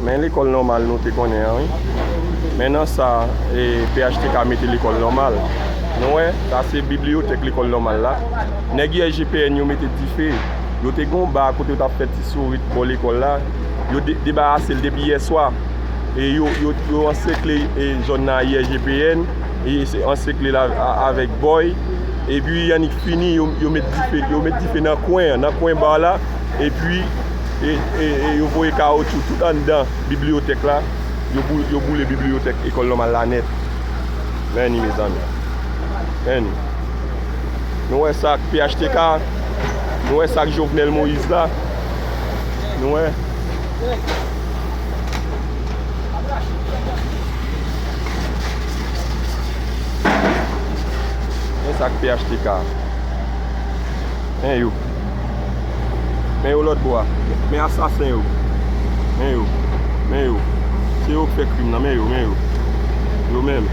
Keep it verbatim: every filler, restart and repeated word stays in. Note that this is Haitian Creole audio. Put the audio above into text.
Men lekòl nòmal nou te konnen an, wi. Men nan sa, e, P H T K mete lekòl nòmal. Nou wè, sa se bibliyotèk lekòl nòmal la. Nèg I S G P N yo mete dife. Yo te gon ba kote yo t ap fè ti sourit bò lekòl la. Yo de-, debarase l depi yè swa. E yo, yo, yo ansekle, e, zòn nan I S G P N. E se ansekle l a-, a-, avèk bòy. Epi annik fini, yo, yo met dife, yo met dife nan kwen an, nan kwen ba la. Epi, e, e, e yo voye kawotchou tout anndan bibliyotèk la. Yo bou-, yo boule bibliyotèk Ekòl Nòmal la nèt. Men ni, mezanmi. Men ni. Nou wè sa ak P H T K. Nou wè sa ak Jovenel Moïse la. Nou wè. Men sa ak P H T K. Men yo. Men yo lòt bò a. Men asasen yo. Men yo. Men yo. Se yo k fè krim nan. Men yo, men yo. Yo menm.